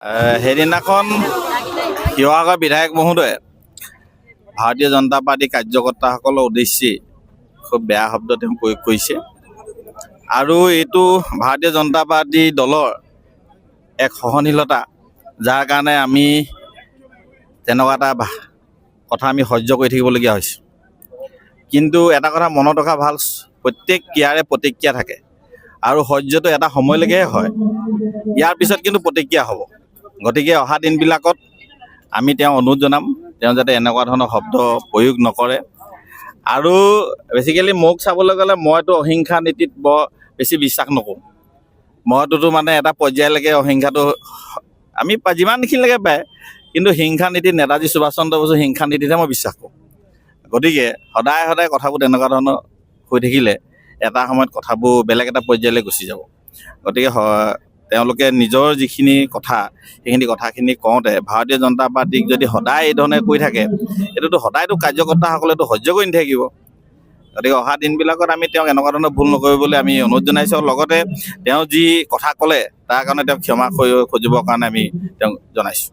সেইদিনাখন শিৱসাগৰ বিধায়ক মহোদয়ে ভাৰতীয় জনতা পাৰ্টীৰ কাৰ্যকৰ্তাসকলক উদ্দেশ্যি খুব বেয়া শব্দ তেওঁ প্ৰয়োগ কৰিছে আৰু এইটো ভাৰতীয় জনতা পাৰ্টী দলৰ এক সহনশীলতা, যাৰ কাৰণে আমি তেনেকুৱা এটা কথা আমি সহ্য কৰি থাকিবলগীয়া হৈছে। কিন্তু এটা কথা মনত ৰখা ভাল, প্ৰত্যেক ক্ৰিয়াৰে প্ৰতিক্ৰিয়া থাকে আৰু সহ্যটো এটা সময়লৈকেহে হয়, ইয়াৰ পিছত কিন্তু প্ৰতিক্ৰিয়া হ'ব। গতিকে অহা দিনবিলাকত আমি তেওঁ অনুৰোধ জনাম, তেওঁ যাতে এনেকুৱা ধৰণৰ শব্দ প্ৰয়োগ নকৰে। আৰু বেচিকেলি মোক চাবলৈ গ'লে মইতো অহিংসা নীতিত বৰ বেছি বিশ্বাস নকৰোঁ। মইতোতো মানে এটা পৰ্যায়লৈকে অহিংসাটো আমি যিমানখিনিলৈকে পায়, কিন্তু হিংসা নীতিত, নেতাজী সুভাষ চন্দ্ৰ বসু হিংসা নীতিতহে মই বিশ্বাস কৰোঁ। গতিকে সদায় সদায় কথাবোৰ তেনেকুৱা ধৰণৰ হৈ থাকিলে এটা সময়ত কথাবোৰ বেলেগ এটা পৰ্যায়লৈ গুচি যাব। গতিকে তেওঁলোকে নিজৰ যিখিনি কথা, সেইখিনি কথাখিনি কওঁতে ভাৰতীয় জনতা পাৰ্টীক যদি সদায় এই ধৰণে কৈ থাকে, এইটোতো সদায়তো কাৰ্যকৰ্তাসকলেতো সহ্য কৰি নাথাকিব। গতিকে অহা দিনবিলাকত আমি তেওঁক এনেকুৱা ধৰণৰ ভুল নকৰিবলৈ আমি অনুৰোধ জনাইছোঁ আৰু লগতে তেওঁ যি কথা ক'লে তাৰ কাৰণে তেওঁক ক্ষমা খুজিবৰ কাৰণে আমি তেওঁক জনাইছোঁ।